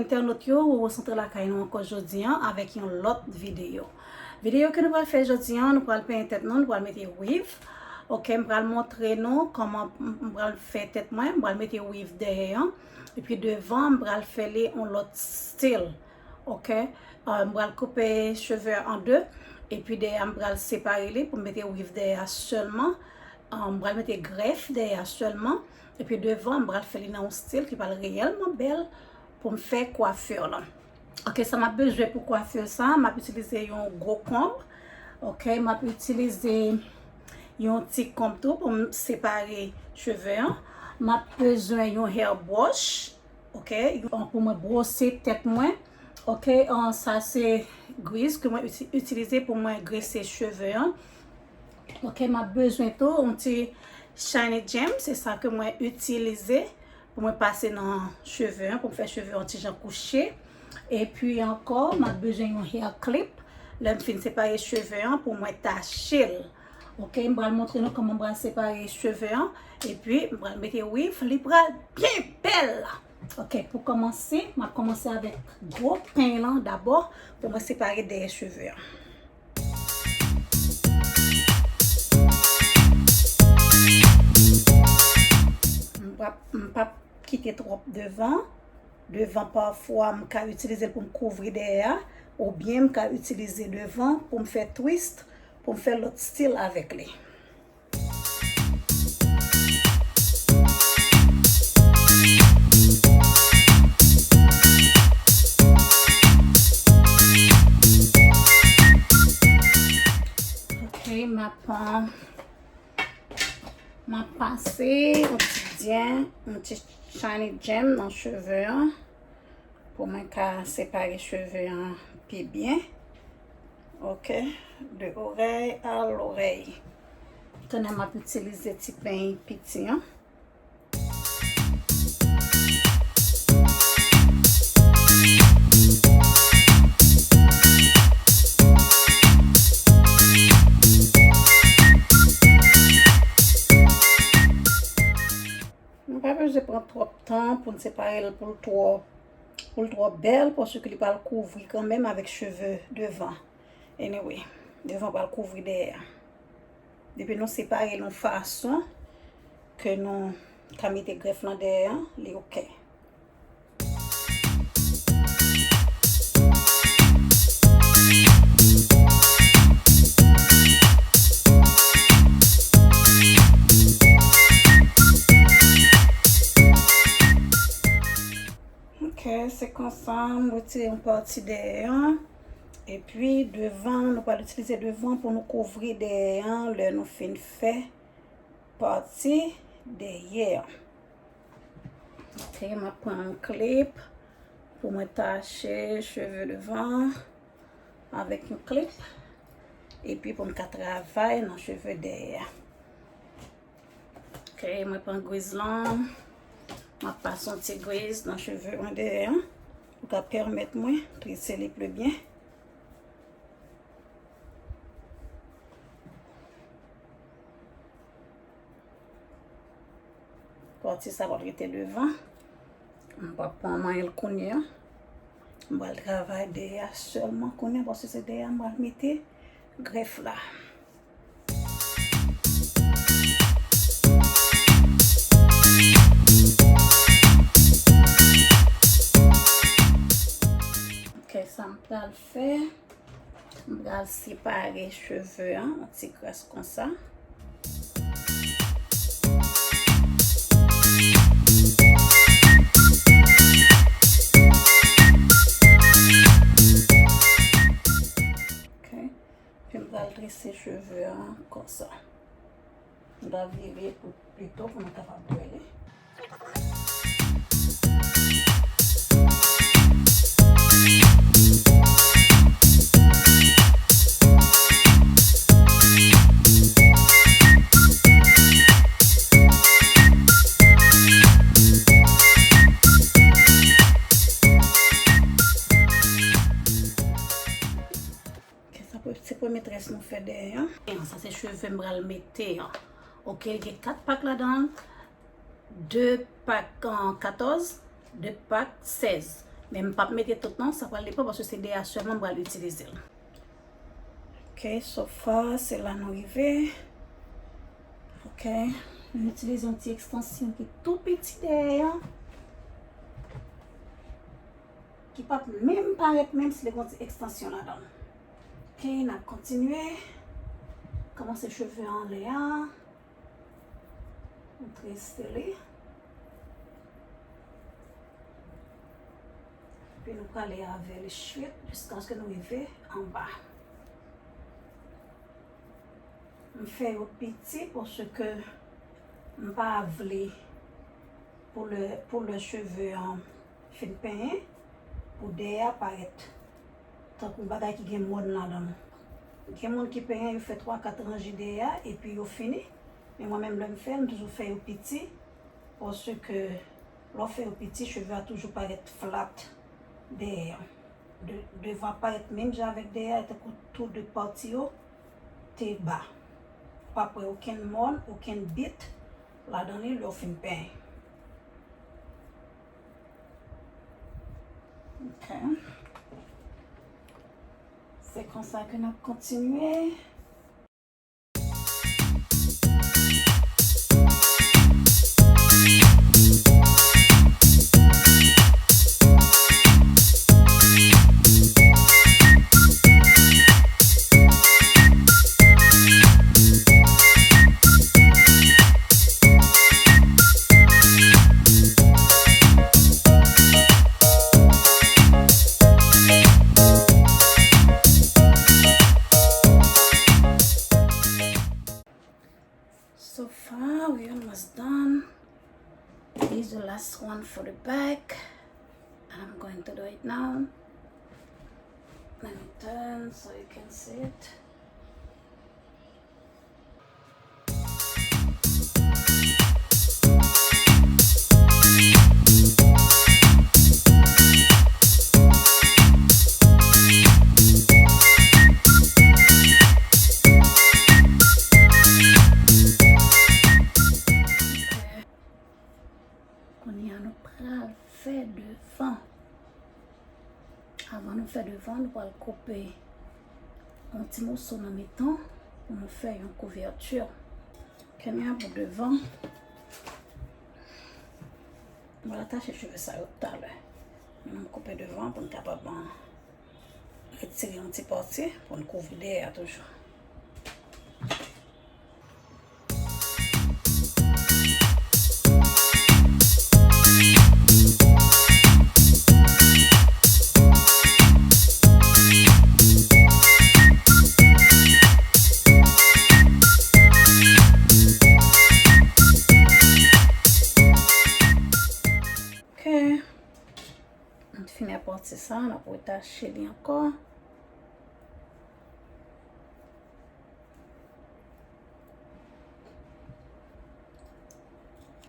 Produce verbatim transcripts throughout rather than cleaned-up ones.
Entènot yo, ou rankontre lakay nou ankò jodi an avèk yon lòt videyo. Videyo ke nou pral fè jodi an, nou pral penyen tèt nou, nou pral mete wiv. Ok, m pral montre nou kòman m m pral fè tèt mwen, m pral mete wiv dèyè an. Epi devan, m pral fè li yon lòt stil. Ok, euh, m pral koupe cheve an de. Epi dèyè, m pral separe li pou m mete wiv dèyè a sèlman. Euh, m pral mete grèf dèyè a sèlman. Epi devan, m pral fè li nan yon stil ki pral reyèlman bèl pou m fè kwafè lan. Ok, sa m ap bezwen pou kwafè sa, m ap itilize yon gwo konb. Ok, m ap itilize yon ti konb tou pou m separe cheve an. M ap bezwen yon hair brush. Ok, pou mwen bwose tèt mwen. Ok, an, sa se griz ke mwen iti- itilize pou mwen grese cheve an. Ok, m ap bezwen tou yon ti shiny gem, se sa ke mwen itilize pou mwen pase nan cheve an, pou m fè cheve an ti jan kouche. Epi ankò, m ap bezwen yon hair clip. Lè m fin separe cheve an, pou mwen tache l. Ok, m pral montre nou kòman m pral separe cheve an. Epi, m pral mete wiv, li pral byen bèl. Ok, pou kòmanse, m ap kòmanse avèk gwo peny lan dabò pou mwen separe dèyè cheve an. M p ap, m p ap kite twòp devan. Devan, pafwa, m ka itilize l pou m kouvri dèyè a, oubyen m ka itilize devan pou m fè twist, pou m fè lòt stil avèk li. Ok, m ap, m ap pase yon ti dyen, yon ti shiny gem nan cheve an. Pou mwen ka separe cheve an pi byen. Ok, de orèy a lorèy. Kounye a m ap itilize ti peny piti an. Nou pa bezwen pran twòp tan pou n separe l pou l twò, pou l twò bèl, paske li pral kouvri kanmenm avèk cheve devan. Anyway, devan pral kouvri dèyè a. Depi nou separe l yon fason ke nou ka mete grèf lan dèyè a, li ok. Ok, se konsa, m retire yon pati dèyè an. Epi, devan, nou pral itilize devan pou nou kouvri dèyè an lè nou fin fè pati dèyè an. Ok, m ap pran yon klip pou mwen tache cheve devan avèk yon klip. Epi pou m ka travay nan cheve dèyè a. Ok, mwen pran griz lan. M ap pase yon ti griz nan cheve mwen dèyè an. Pou ka pèmèt mwen trese li pli byen. Pati sa pral rete devan. M p ap pran manyen l kounye a. M pral travay dèyè a sèlman kounye a, paske se dèyè a m pral mete grèf la. Ok, sa m pral fè, m pral separe cheve an, yon ti kras konsa. Ok. Epi m pral trese cheve an konsa. M ta vire pou, pito pou nou kapab wè li. Ok, sa pre-, se premye très nou fè dèyè an. Sa se cheve m pral mete an. Ok, li gen kat pak ladan l. De pak, an, katòz, de pak, sèz. Men m p ap mete tout non, sa pral depann paske se dèyè a sèlman m pral itilize l. Ok, so far, se la nou rive. Ok, m itilize yon ti ekstansyon ki tou piti dèyè a, ki p ap menm parèt menm si li gen yon ti ekstansyon ladan l. Ok, n ap kontinye. Kòmanse cheve anlè a. Nou trese li. Epi nou prale avè li chwit jiskaske nou rive anba. M fè yo piti paske m pa vle pou lè, pou lè cheve an fin penyen, pou dèyè a parèt tankou bagay ki gen mòn ladan l. Gen moun ki penyen, yo fè twa, kat ranje dèyè a, epi yo fini. Men mwen menm, lè m fè l, m toujou fè yo piti, paske lè w fè yo piti, cheve a toujou parèt flat dèyè a. De, devan ap parèt menm jan avèk dèyè a, tankou tou de pati yo te ba. Ou p ap wè okenn mòn, okenn bit ladan li lè w fin penyen. Ok. Se konsa ke n ap kontinye. So far, we almost done. This is the last one for the back. And I'm going to do it now. Let me turn so you can see it. Kounye a nou pral fè devan. Avan nou fè devan, nou pral koupe yon ti moso nan mitan pou nou fè yon kouvèti. Kounye a pou devan, nou pral atache cheve sa yo talè. Men nou koupe devan pou n kapab, ah, retire yon ti pati pou n kouvri dèyè a toujou. Ok. Nou fini ak pati sa, n ap retache li ankò.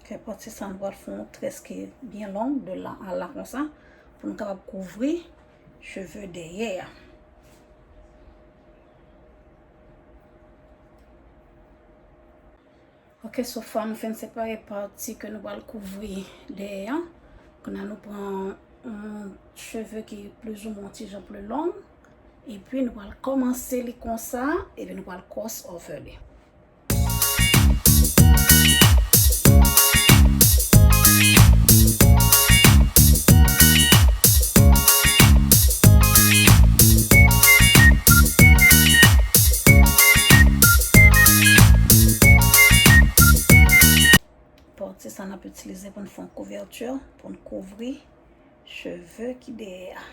Ok, pati sa, nou pral fè yon très ki byen long, de la a la konsa, pou nou kapab kouvri cheve dèyè a. Ok, so far nou fin separe pati ke nou pral kouvri dèyè a. Kounye a nou pran yon cheve ki plizoumwen yon ti jan pli long. Epi nou pral kòmanse li konsa, epi nou pral cross over li. Pati sa n ap itilize pou n fè yon kouvèti, pou n kouvri cheve ki dèyè a.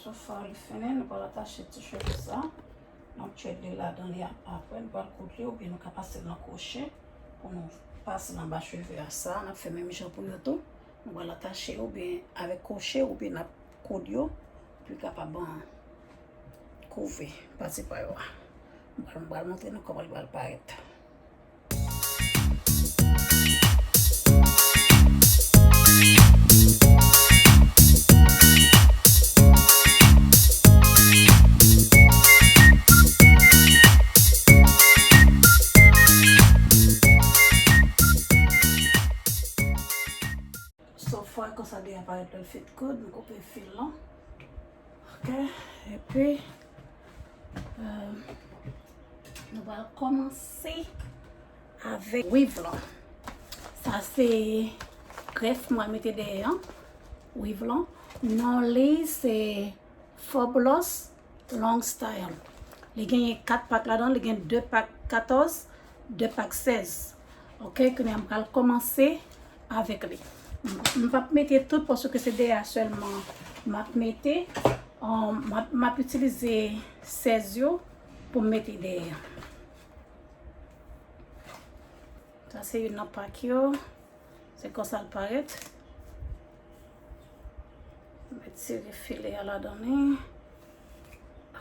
So far li fini, nou pral atache ti cheve sa. N ap thread li ladan li ap-, apre, nou pral koud li oubyen nou ka pase l nan kwoche pou nou pase l anba cheve a. Sa, n ap fè menm jan pou yo tou. Nou pral atache yo oubyen avèk kwoche oubyen n ap koud yo pou l kapab, ah, kouvri pati pa yo a. M pral, m pral montre nou kòman li pral parèt. Konsa dèyè a parèt lè l fin koud, m koupe fil lan. Ok, epi, euh, nou pral kòmanse avèk weave lan. Sa se grèf mwen mete dèyè an. Weave lan. Non li se Fabulous Long Style. Li genyen kat pak ladan, li gen de pak katòz, de pak sèz. Ok, kounye a m pral kòmanse avèk li. M p ap mete tout paske se dèyè a sèlman m ap mete. Um, m ap, m ap itilize sèz yo pou m mete dèyè. Sa se youn nan pak yo. Se konsa l parèt. Mwen tire file a ladan li.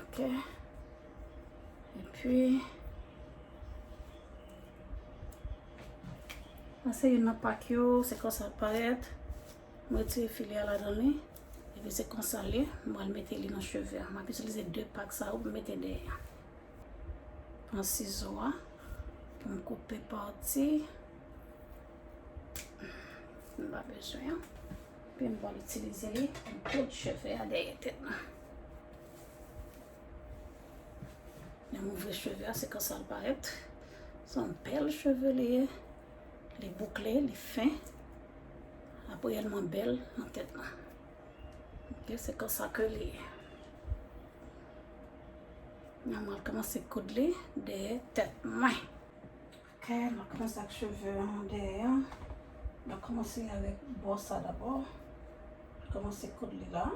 Ok. Epi, sa se youn nan pak yo, se konsa l parèt. Mwen retire file a ladan li. Epi se konsa l ye, mwen al mete li nan cheve a. M ap itilize de pak sa yo pou m mete dèyè. Pran sizo a pou m koupe pati m pa bezwen an. Epi m pral itilize li pou m koud cheve a dèyè tèt mwen. Lè m ouvri cheve a, se konsa l parèt. Se yon bèl cheve li ye. Li boukle, li fen. Ap reyèlman bèl nan tèt mwen. Ok, se konsa ke li ye. Mwen al kòmanse koud li dèyè tèt mwen. Ok, mwen kòmanse ak cheve an dèyè an. Mwen kòmanse avèk bò sa dabò. Mwen kòmanse koud li la.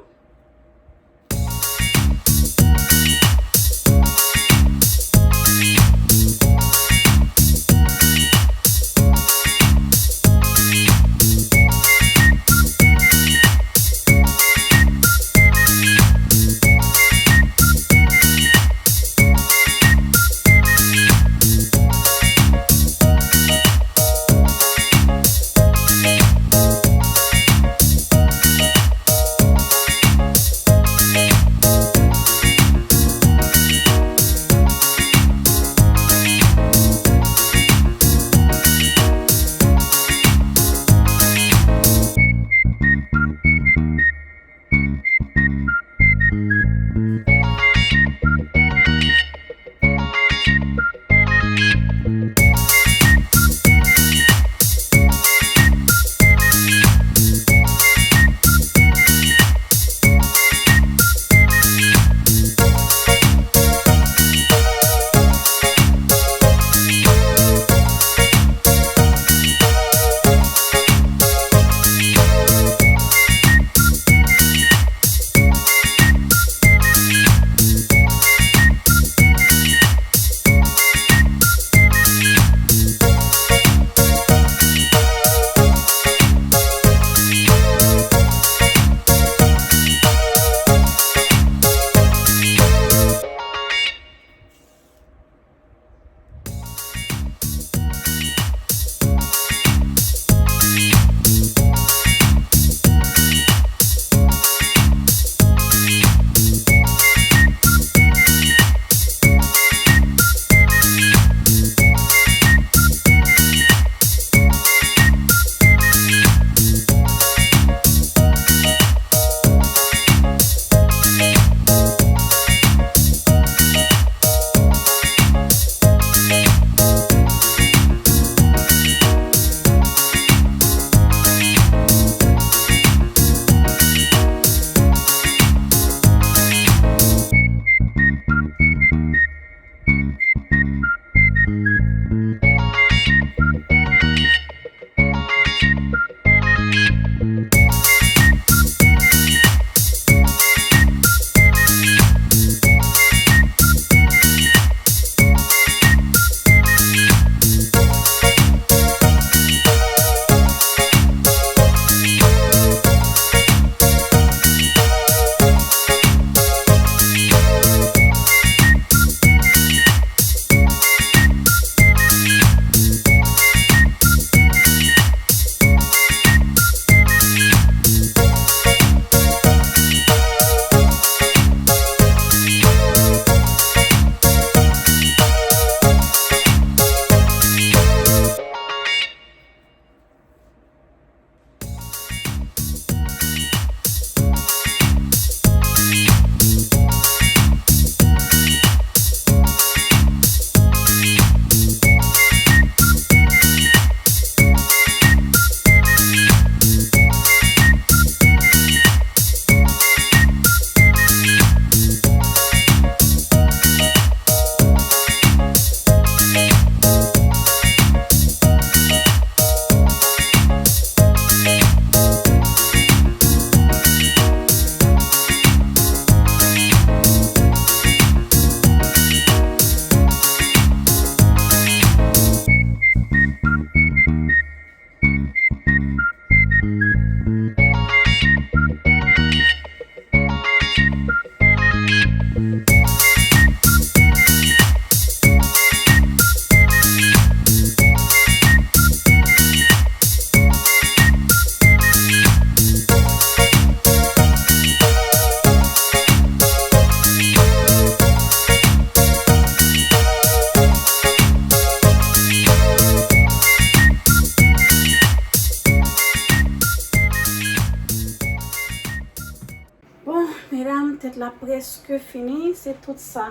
Tèt la prèske fini, se tout sa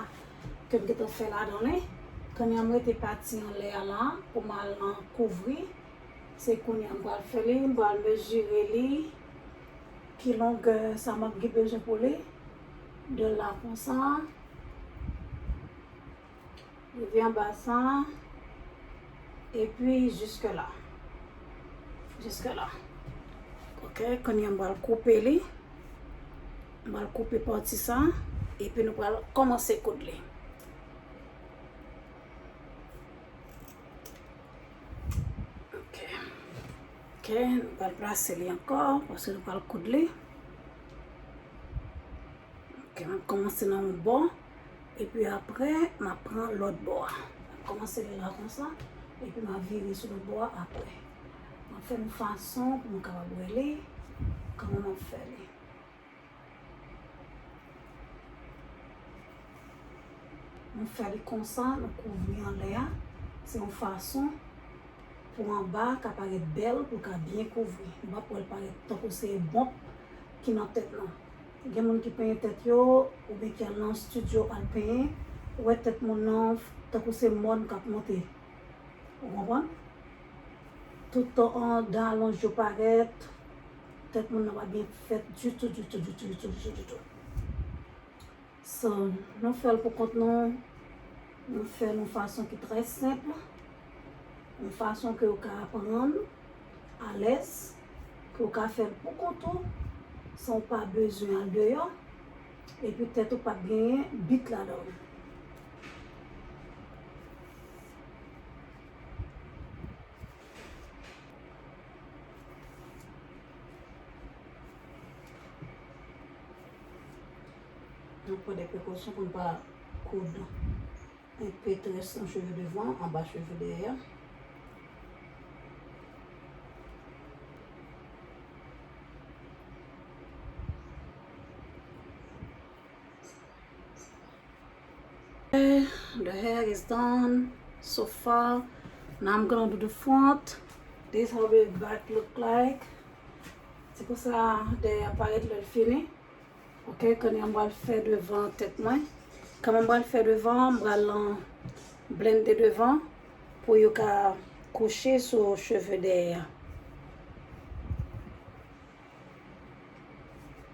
ke m gentan fè ladan li. Kounye a m rete pati anlè a la pou m al, an, kouvri. Se kounye a m pral fè li, m pral mezire li, ki longè sa m ap gen bezwen pou li. De la konsa. Rive anba sa. Epi jiske la. Jiske la. Ok, kounye a m pral koupe li. M pral koupe pati sa. Epi nou pral kòmanse koud li. Ok. Ok, nou pral plase li ankò, paske nou pral koud li. Ok, m ap kòmanse nan yon bò, epi apre, m ap pran lòt bò a. M ap kòmanse li la konsa, epi m ap vire sou lòt bò a apre. M ap fè yon fason pou nou kapab wè li, kòman m ap fè li. Nou fè li konsa, nou kouvri anlè a. Se yon fason pou anba ka parèt bèl, pou l ka byen kouvri. Nou p ap wè l parèt tankou se bonp ki nan tèt nou. Gen moun ki penyen tèt yo, oubyen ki al nan estidyo al penyen, ou wè tèt moun nan tankou se mòn k ap monte. Ou konprann? Tout, an, dan alonj yo parèt, tèt moun nan pa byen fèt ditou, ditou, ditou, ditou, ditou, ditou. So, nou fè l pou kont nou, nou fè l yon fason ki trè senp, yon fason ke w ka aprann alèz, ke w ka fè l pou kont ou, san w pa bezwen al deyò, epi tèt ou p ap genyen bit ladan l. Nou pran de prekosyon pou n pa koud enpe très nan cheve devan, anba cheve dèyè. The hair is done so far. Now I'm gonna do the front. This how the back look like. Se konsa dèyè a parèt lè l fini. Ok, kounye a m pral fè devan tèt mwen. Kòman m pral fè devan, m pral, um, blende devan pou yo ka kouche sou cheve dèyè a.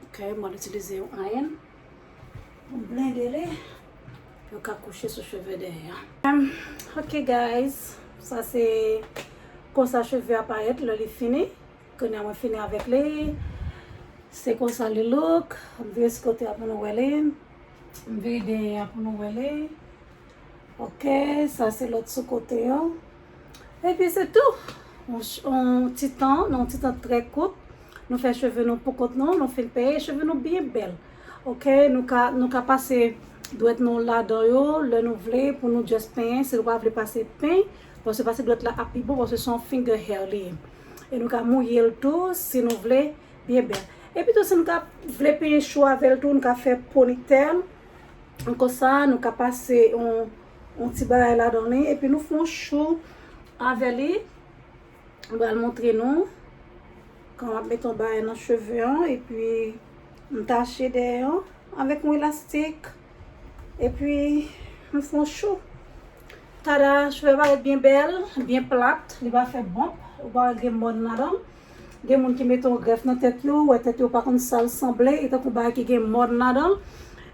Ok, mwen itilize yon ayen pou m blende li, pou yo ka kouche sou cheve dèyè a. Em, ok, guys, sa se konsa cheve a parèt lè li fini. Kounye a mwen fini avèk li. Se konsa li look. M vire sou kote a pou nou wè li. M vire dèyè a pou nou wè li. Ok, sa se lòt sou kote yo. Epi se tou. On, on ti tan, nan on ti tan trè kout, nou fè cheve nou pou kont nou, nou fin penyen cheve nou byen bèl. Ok, nou ka, nou ka pase dwèt nou ladan yo, lè nou vle, pou nou just penyen. Si nou pa vle pase peny, paske pase dwèt la ap pi bon, paske se yon finger hair li ye. E nou ka mouye l tou, si nou vle, byen bèl. Epi tou, si nou ka vle penyen chou avè l tou, nou ka fè ponytail. Konsa, nou ka pase yon, yon ti bagay ladan li, epi nou fè yon chou avè li. M pral montre nou kòman m ap mete yon bagay nan cheve an, epi m tache dèyè an avèk yon elastik, epi m fè yon chou. Tada, cheve parèt byen bèl, byen plat, li pa fè bonp, ou pa wè gen mòn ladan l. Gen moun ki mete yon grèf nan tèt yo, ou wè tèt yo pa konn sa l sanble, e tankou bagay ki gen mòn ladan l.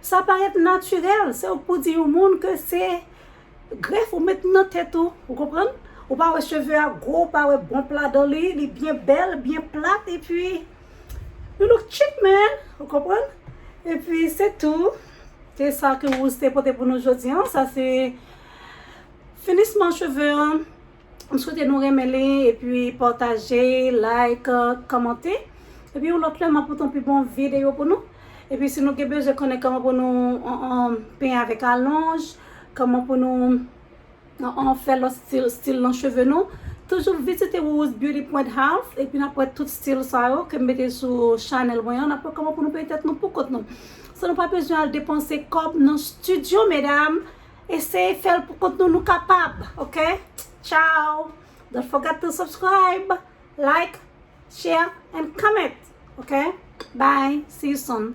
Sa parèt natirèl, se ou k pou di yon moun ke se grèf ou met nan tèt ou, ou konprann? Ou pa wè cheve a gwo, ou pa wè bonp ladan li, li byen bèl, byen plat, epi you look chic, man, ou konprann? Epi se tou, se sa ke Wouz te pote pou nou jodi a, sa se finisman cheve an. M swete nou renmen li, epi pataje, like, kòmante. Epi yon lòt lè, m ap pote yon pi bon videyo pou nou. Epi si nou gen bezwen konnen kòman pou nou, an, an, penyen avèk alonj, kòman pou nou, an, an, fè lòt stil, stil nan cheve nou, toujou vizite Wouz Beauty Point House, epi n ap wè tout stil sa yo ke m mete sou chanèl mwen an, n ap wè kòman pou nou penyen tèt nou pou kont nou. San nou pa bezwen al depanse kòb nan estidyo, medam. Eseye fè l pou kont nou, nou kapab, ok? Ciao! Don't forget to subscribe, like, share, and comment, ok? Bye, see you soon.